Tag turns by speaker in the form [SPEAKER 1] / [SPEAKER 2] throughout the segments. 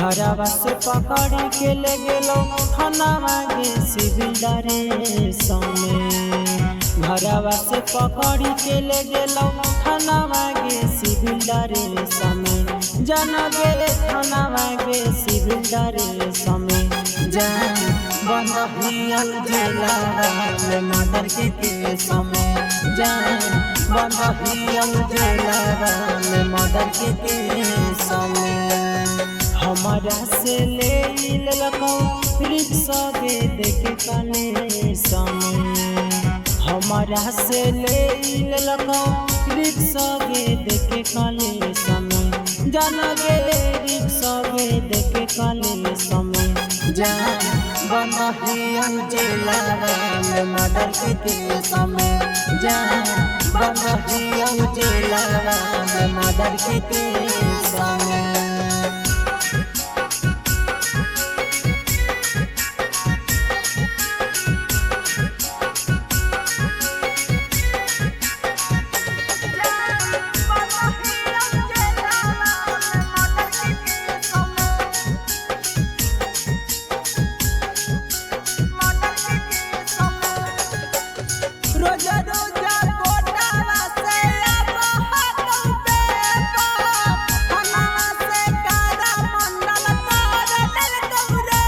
[SPEAKER 1] घरवा से पकड़ के ले गेलो थानावा गे सिविल ड्रेस में। घरवा से पकड़ के ले गेलो थानावा गे सिविल ड्रेस में। जाना गे थानावा गे सिविल ड्रेस में। जान बंद जेलवा में मर्डर के केस में। जान बंद जेलवा में मर्डर के केस में। हमारा से ले लेलकौ रिक्शा गे देखे काले समय। हमारा से ले लेलकौ रिक्शा गे देखे काले समय। जाना गे रिक्शा गे देखे काले समय। जान बंद जेलवा में मर्डर के केस में। जान बंद जेलवा में मर्डर के केस में।
[SPEAKER 2] रोजा रोजा कोटावा से अब हाथों पे थानावा से कारा मंडल तोर देलकौ रे।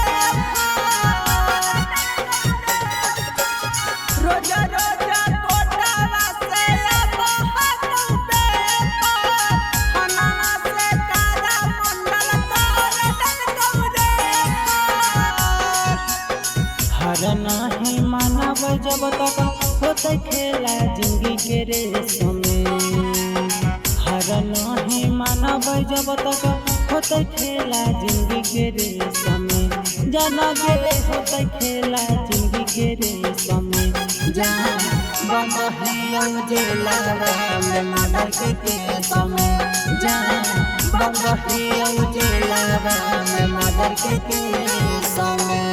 [SPEAKER 2] रोजा रोजा कोटावा से अब हाथों पे थानावा से कारा मंडल तोर देलकौ रे।
[SPEAKER 1] हर नाही मानव जब तक होते खेला जिंदगी के रेस में। हर नाही मानव जब तक होते खेला जिंदगी के रेस में। जाना गे होते खेला जिंदगी के रेस में।
[SPEAKER 2] जान बंद जेलवा में मर्डर के केस में। जान बंद जेलवा में मर्डर के केस में।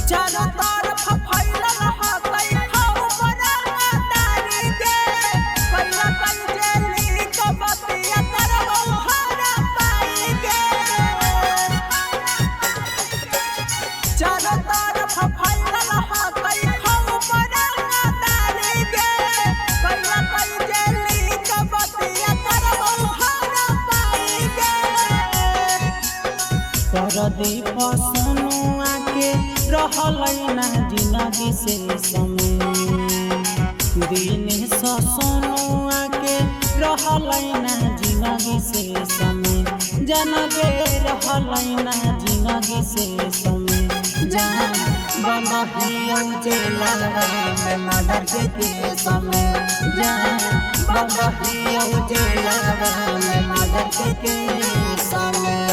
[SPEAKER 2] चारों तरफ फैलल हतै खौफ तारी गे। कैला कई जेली को बतिया करबौ हरा पाई गे। चारों तरफ फैलल हतै खौफ तारी गे। कैला कई जेली को बतिया करबौ हरा पाई गे।
[SPEAKER 1] परदीप सोनू आके रहलै ना जिंदगी से समय। दिन सोनू आके रहलै ना जिंदगी से समय। जाना गे रहलै ना जिंदगी से समय।
[SPEAKER 2] जान बंद जेलवा में मर्डर के केस में। जान बंद जेलवा में मर्डर के केस में।